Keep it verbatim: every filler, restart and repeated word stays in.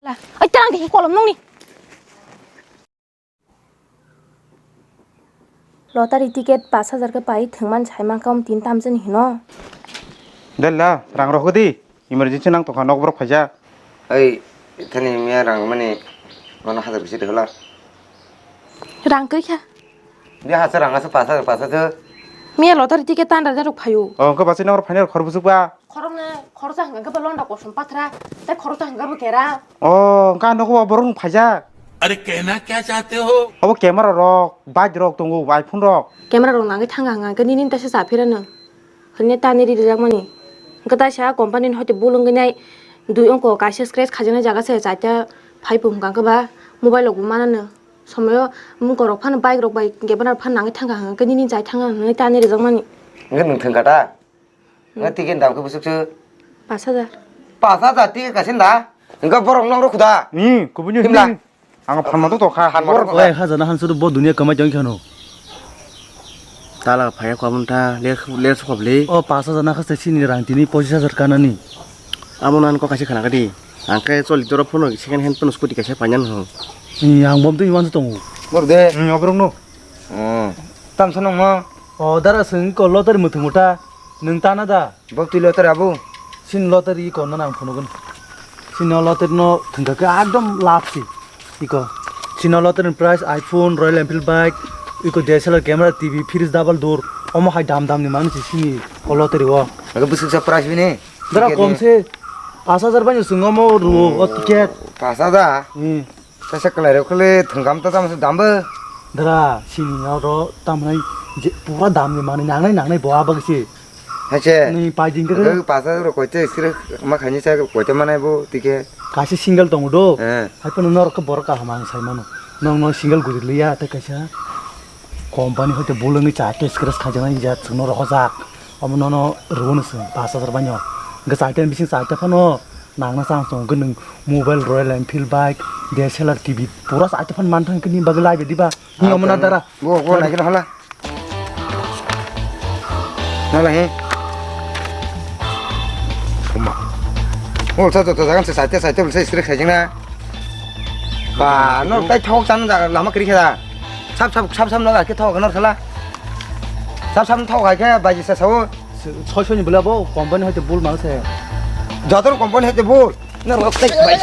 Oi, tarang khe kolom nongni. Lottery ticket pash hajar khe pai thwngmani sai mankha, um tin tamjani hino. Della, rang rok di. Emergency nang tongkha, nok borok phaijak. Oi, thani miya rang mani, ono hajar bisi dehla. Rang koi kha? Dia hajar rang asa pash hajar, pash hajar. Miya lottery ticket tan rok phaio. Oh, engkho basi nang rok phainai rok khor busuk ba. Khoroknwi khoroksa hwnkha khe bo londa kosom pathra, tei khoroksa hwnkha khe bo kera. O, wngkha nogo borok wng phaijak. अरे कहना क्या चाहते हो? Obo camera rok, bike rok tongo, iPhone rok. Camera rok nangwi thangkha hwnkha khe nini tesa cha phirano. Hwnwi tani ri rijakmani. Hwnkhe taisa company ni hoite bul wngwi nai dui wngkha kaisa scratch khaijaknai jaga se chaita phaiphuru hwnkha khe ba mobile rok bo manano. Somoyo mokol rok phano bike rok bai camera rok phano nangwi thangkha hwnkha khe nini chai thangkha hwnwi tani rijakmani. Hwnkhe nwng thangkha ta? Nga ticket dam khe bwswk se? Pash hajar. Pash hajar ticket kaisa da? Engkha borok nang rw khuda. Ni, kubuni himla. Ang phan ma to kha. Phan ma to kha. Ek hajar na hansu bo dunia kamai tong khano. Tala phaya ko amon ta, le, le sokop le. O pash hajar na khaste sini rang tini pochis hajar kanani. Amo nan ko kaisa khana kadi. Ang khe choli doro phone second hand phone scooty kaisa painan ho. Ni ang bom twi wansa tongo. Bor de. Ni obrok no. Oh. Tam sanang mo. O dara sing ko lottery muthung uta. Nung tana da. Bok twi lottery abu. Sin lottery ko na nang phunukun. Sin lottery no thungka ke ekdom lap si. Iko. Sin lottery prize iPhone, Royal Enfield bike, iko D S L R camera, T V, fridge double door. Omo hai dam dam ni manu si sini o lottery o. Aga bwswk sa prize bini? Dara kom se pash hajar bai no swngo mo ruo o ticket. Pash hajar? Hmm. Kaisa kwlai rok khle thwngkam ta tamo se dambo. Dara sini oro tamnai je pura dam ni mani nangnai nangnai bo abag se. Hache. Ni pai ding ke. Pash hajar rok koite sire ma khani sa koite manai bo tike. Kaisa single tongo do. Eh. Hai pono norok borok kaham ang sai mano. Nong no single guri liya te kaisa. Company hoite bulungni cha te scratch khajana ya chwngno rohojak. Omo nono rwno se pash hajar bai no. Hwnkhe chaita ni bising chaita phano nangna chance tongo hwnkhe nwng mobile, Royal Enfield bike, D S L R T V pura chaita phano manthang hwnkhe nini bagwi lai bedi ba. Ni omo na dara. Bo, bo, nai khe hala. Nala he. Oma. Ol sa to jagan se chaita chaita bwlsa scratch khaijak na. Ba, no tai thok chan jaga lama kiri khe da. Sap sap sap sap no khe thok no khala. Sap sap thok hai khe baji sa sao. Soi soi ni bwla bo company hoite bul mang se. Jotor company hoite bul. Na rok tai bai.